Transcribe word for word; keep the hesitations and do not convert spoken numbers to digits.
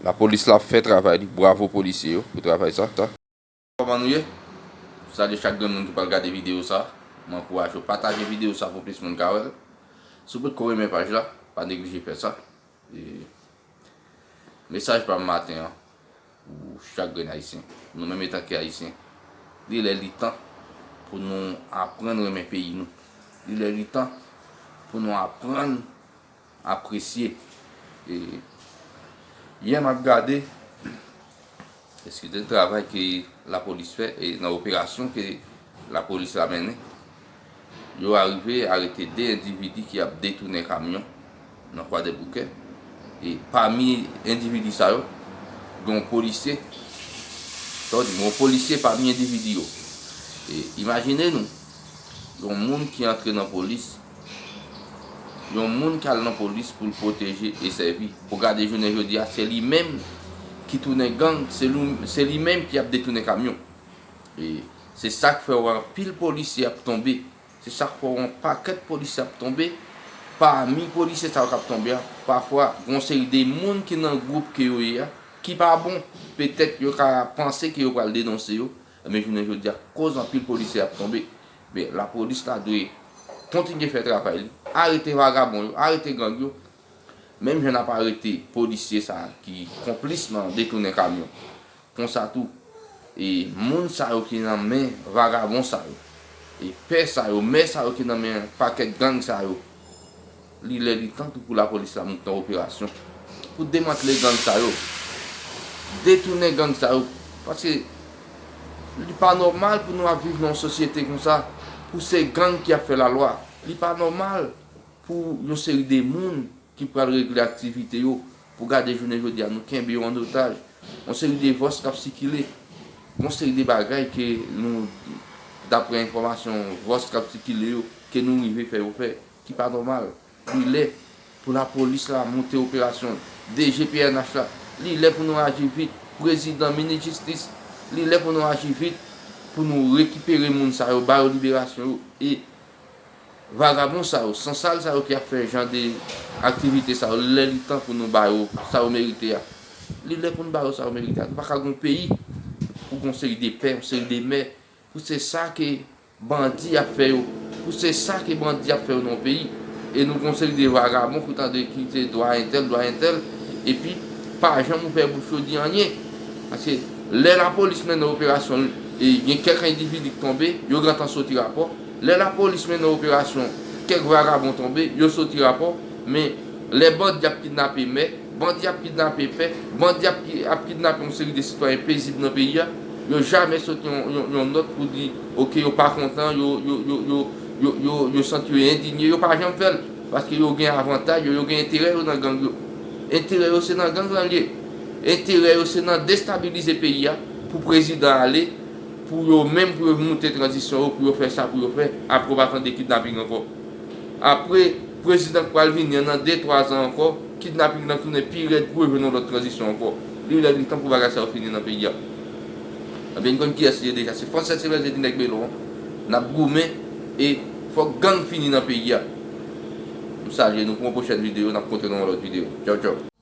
Lapolis la ap fè travay li. Bravo polisye yo pou travay sa. Kòman nou ye? Salye chak grenn moun ki pral gade videyo sa. Mwen ankouraje w pataje videyo sa pou plis moun ka wè l. Si w potko renmen paj la, pa neglije fè sa. E mesaj pa m maten an pou chak grenn ayisyen. Nou menm etanke ayisyen, li lè li tan pou nou aprann renmen peyi nou. Li lè li tan pou nou aprann apresye. E yè m ap gade, eskize, travay ke lapolis fè e nan operasyon ke lapolis la mennen, yo arive arete de endividi ki ap detounen kamyon nan Kwadèboukè. E pami endividi sa yo, gen yon polisye. Sa w di, gen yon polisye pami endividi yo. E imajine nou, yon moun ki antre nan polis, yon moun k al nan polis pou l pwoteje e sèvi. Pou gade jounen jodi a, se li menm ki tounen gang, se li, se li menm ki ap detounen kamyon. E se sa k fè w anpil polisye ap tonbe. Se sa k fè w yon pakèt polisye ap tonbe. Pami polisye sa yo k ap tonbe a, pafwa, gen yon seri de moun ki nan gwoup ke yo ye a, ki pa bon. Petèt yo ka panse ke yo pral denonse yo, men jounen jodi a, koz anpil polisye ap tonbe. Men lapolis la dwe kontinye fè travay li, arete vagabon yo, arete gang yo, menm jan n ap arete polisye sa a ki konplis nan detounen kamyon. Konsa tou, e moun sa yo ki nan men vagabon sa yo, e pè sa yo, mè sa yo ki nan men pakèt gang sa yo, li lè li tan tou pou lapolis la moute nan operasyon pou demantle gang sa yo, detounen gang sa yo. Paske li pa nòmal pou nou ap viv nan yon sosyete konsa, pou se gang ki ap fè lalwa. Li pa nòmal pou yon seri de moun ki pral regle aktivite yo, pou gade jounen jodi a, nou kenbe yo an otaj. Yon seri de vòs k ap sikile, yon seri de bagay ke nou, daprè enfòmasyon vòs k ap sikile yo, ke nou rive fè yo fè, ki pa nòmal. Li lè pou lapolis la moute operasyon, D G P N H la, li lè pou nou aji vit, prezidan, minis jistis, li lè pou nou aji vit, pou nou rekipere moun sa yo, ba yo liberasyon yo, e vagabon sa yo, sansal sa yo ki ap fè jan de aktivite sa yo, li lè li tan pou nou ba yo sa yo merite a. Li lè pou nou ba yo sa yo merite a. Nou pa ka gen yon peyi pou gen yon seri de pè, yon seri de mè, pou se sa ke bandi ap fè yo, pou se sa ke bandi ap fè yo nan yon peyi. E nou gen yon seri de vagabon pou tande ki se dwa entèl, dwa entèl, epi pa janm ouvè bouch yo di anyen. Paske lè lapolis mennen operasyon, e gen kèk endividi k tonbe, yo gentan soti rapò. Lè lapolis mennen operasyon, kèk vagabon tonbe, yo soti rapò. Men lè bandi ap kidnape mè, bandi ap kidnape pè, bandi ap, ap kidnape yon seri de sitwayen pezib nan peyi a, yo jamè soti yon, yon, yon nòt pou di, oke, yo pa kontan, yo, yo, yo, yo, yo, yo, yo santi yo endinye, yo pa janm fè l. Paske yo gen avantaj yo, yo gen enterè yo nan gang yo. Enterè yo se nan gang lan l ye. Enterè yo se nan destabilize peyi a, pou prezidan ale, pou yo menm, pou yo moute tranzisyon yo, pou yo fè sa pou yo fè, apre w pa tande kidnaping ankò. Apre, prezidan k pral vini an nan de, twa zan ankò, kidnaping lan tounen pi rèd pou yo jwenn yon lòt tranzisyon ankò. Li lè li tan pou bagay sa yo fini nan peyi a. Ebyen, n konn kiyès li ye deja. Se Franchès Evèze di nèg Melon an. N ap goumen e fòk gang fini nan peyi a. M salye nou pou yon pwochèn videyo, n ap kontre nan yon lòt videyo. Tchaw, tchaw.